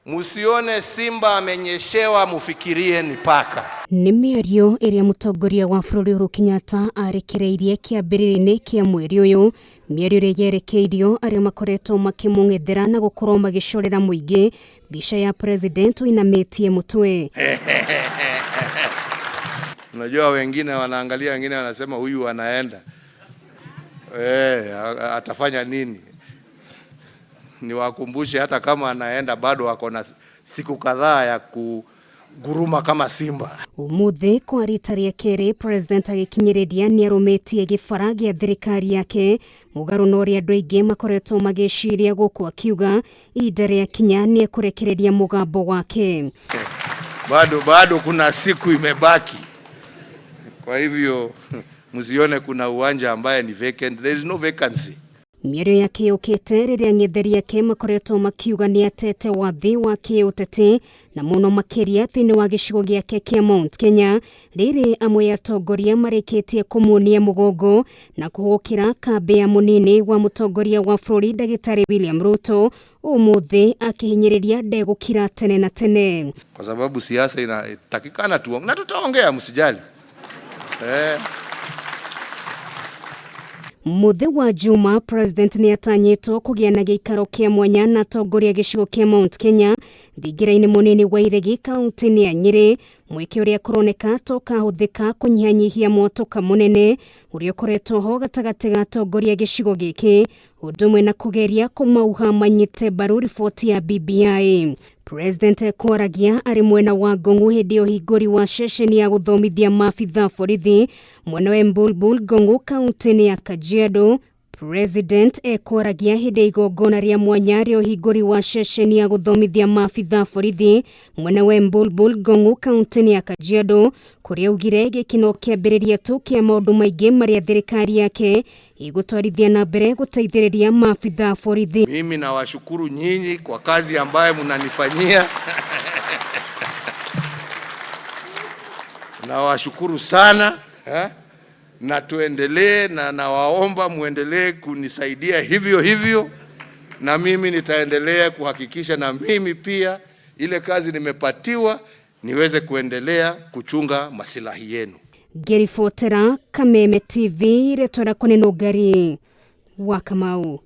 Musione simba amenyeshewa mufikirie ni paka. Nĩ mĩario ĩrĩa mũtongoria wa bũrũri Uhuru Kenyatta arekereirie kĩambĩrĩria-inĩ kĩa mweri ũyũ, mĩario ĩrĩa yerekeirio arĩa makoretwo makĩmũng'ethera na gũkorwo magĩcorera mũingĩ mbica ya president ũinamĩtie mũtwe. Unajua wengine wanaangalia, wengine wanasema huyu anaenda atafanya nini? Niwakumbushe hata kama anaenda bado ako na siku kadhaa ya kuguruma kama simba. Umuthi kwa rita rĩa kerĩ president agĩkinyĩrĩria nĩarũmĩtie gĩbara gĩa thirikari yake mũgarũ na ũrĩa andũ aingĩ makoretwo magĩciria gũkũ akiuga ihinda rĩa kinya nĩekũrekereria mũgambo wake. Bado kuna siku imebaki, kwa hivyo msione kuna uwanja ambaye ni vacant. There is no vacancy. Mĩario yake yũkĩte rĩrĩa ang'etheri ake makoretwo makiuga nĩatete wathi wa kĩũteti na mũno makĩria thĩinĩ wa gĩcigo gĩake kĩa Mount Kenya, rĩrĩ amwe atongoria marĩkĩtie kũmuonia mũgongo na kũhũkĩra kambĩ ya mũnini wa mũtongoria wa bũrũri ndagĩtarĩ William Ruto ũmũthĩ akĩhinyĩrĩria ndegũkira tene na tene. Kwa sababu siasa inatakikana tuongee na tutaongea, msijali. Mũthĩ wa Juma president nĩatanyĩtwo kũgĩa na gĩikaro kĩa mwanya na atongoria gĩcigo kĩa Mount Kenya thingira-inĩ mũnini wa Iregi kaunti-inĩ ya Nyĩrĩ, mweke ũrĩa kũroneka ta ũkahũthĩka kũnyihanyihia mwatũka mũnene ũrĩa ũkoretwo ho gatagatĩ ga atongoria gĩcigo gĩkĩ, ũndũ ũmwe na kũgeria kũmauha manyite mbaru riboti ya BBI. President kwaragia arĩ mwena wa Ngong'u hĩndĩ ya ũhingũri wa ceceni ya gũthomithia maabitha borithi mwena wa Embulbul Ngong'u kaunti-inĩ ya Kajiado. President ekwaragia hĩndĩ ya igongona rĩa mwanya rĩa ũhingũri wa ceceni ya gũthomithia maabitha borithi mwena wa Embulbul Ngong'u kaunti-inĩ ya Kajiado, kũrĩa augire gĩkĩ no kĩambĩrĩria tu kĩa maũndũ maingĩ marĩa thirikari yake ĩgũtwarithia na mbere gũteithĩrĩria maabitha borithi. Mimi nawashukuru nyinyi kwa kazi ambayo mnanifanyia. Nawashukuru sana Na tuendelee, na nawaomba muendelee kunisaidia hivyo hivyo, na mimi nitaendelea kuhakikisha na mimi pia ile kazi nimepatiwa niweze kuendelea kuchunga masilahi yenu. Ngĩribotera Kameme TV, rĩtwa rĩakwa nĩ Nũngari wa Kamau.